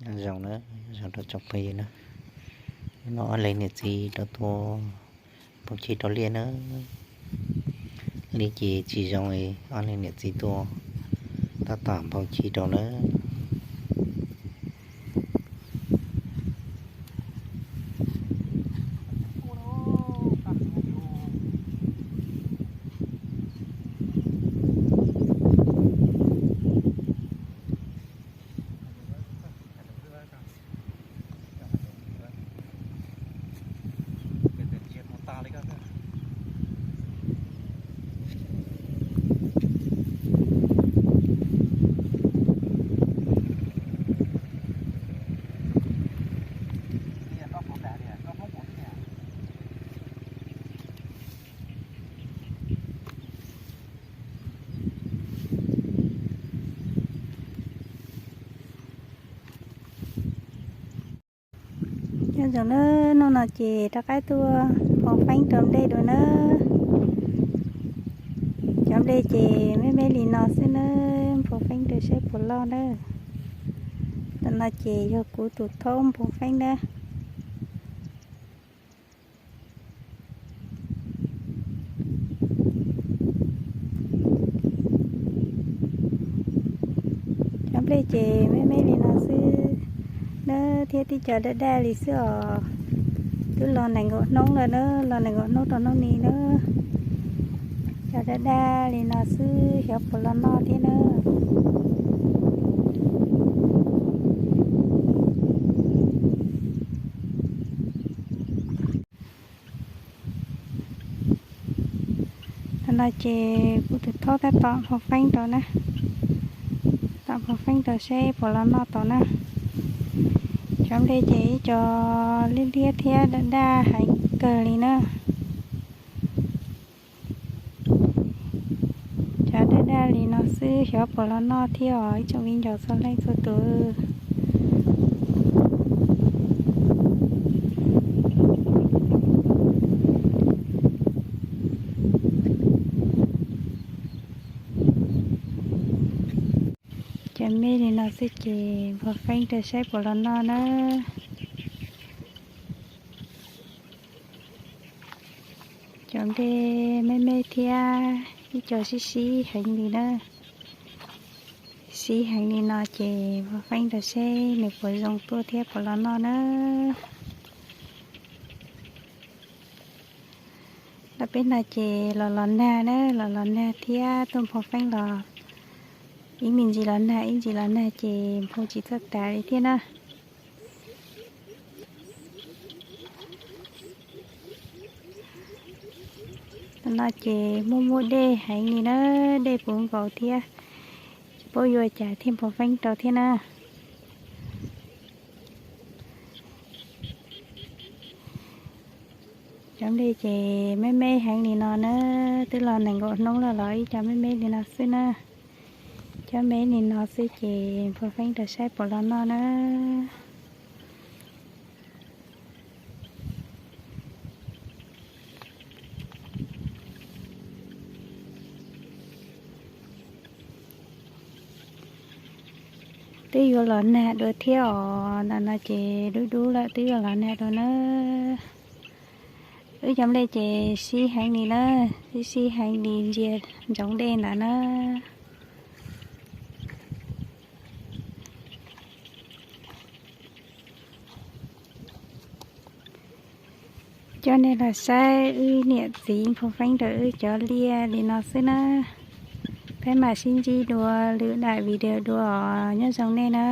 Nyob zoo na, nyob zoo rau tsoom phooj ywg na. Hnub no ob leeg niam txiv rov tua npoo chij rau liaj na. Liaj ces tsis zoo es ob leeg niam txiv tua tab tom npoo chij rau na. Nyob zoo na, hnub no ces rov qab tuaj nphoo feeb rau nplej dua na. Cov nplej ces me me li no xwb na, nphoo feeb rau saib puas loj na. Ntawm no ces yog kuv tus thaub nphoo feeb na. Cov nplej ces me me li no xwb na, thiab tib co daj daj li xwb os. Twb los nees nkaum hnub lawm na, los nees nkaum hnub rau hnub ni na. Cov daj daj li no xwb, xyov puas los noj thiab na. Thaum no ces kuv tus thaub tab tom nphoo feeb rau na, tom nphoo feeb rau seb puas los noj tau na. Cov nplej ces ib co liab liab thiab daj daj heev kawg li na. Cov daj daj li no xwb xyov puas los noj thiab os ib tsoom viv ncaus txhua leej txhua tus. Cov me li no xwb ces nphoo feeb rau saib puas los noj na. Cov nplej me me thiab ib co sib sib heev li na. Sib heev li no ces nphoo feeb rau seb nws puas zoo tuaj thiab puas los noj na. Lawv peb no ces los los nag na, los los nag thiab tuaj nphoo feeb los ib me ntsis los nag ib ntsis los nag ces nphoo tsis txawj tas li thiab na. No ces muaj muaj dej heev li na, dej puv nkaus thiab, tsis paub yuav cas thiaj nphoo feeb rau thiab na. Cov nplej ces me me heev li no na, twb los nees nkaum hnub lawm los ib co me me li no xwb na. Cov me li no xwb ces nphoo feeb rau saib puas los noj na. Twb yuav los nag dua thiab os, ntawm no ces dub dub lawm twb yuav los nag dua na. Wb cov nplej ces sib heev li na, sib sib heev li ntsia ntsoov dej ntawd na. Coj nej los saib wb niam txiv nphoo feeb rau wb cov liaj li no xwb na. Peb mam sib ntsib dua lwm daim video dua os, nyob zoo nej na.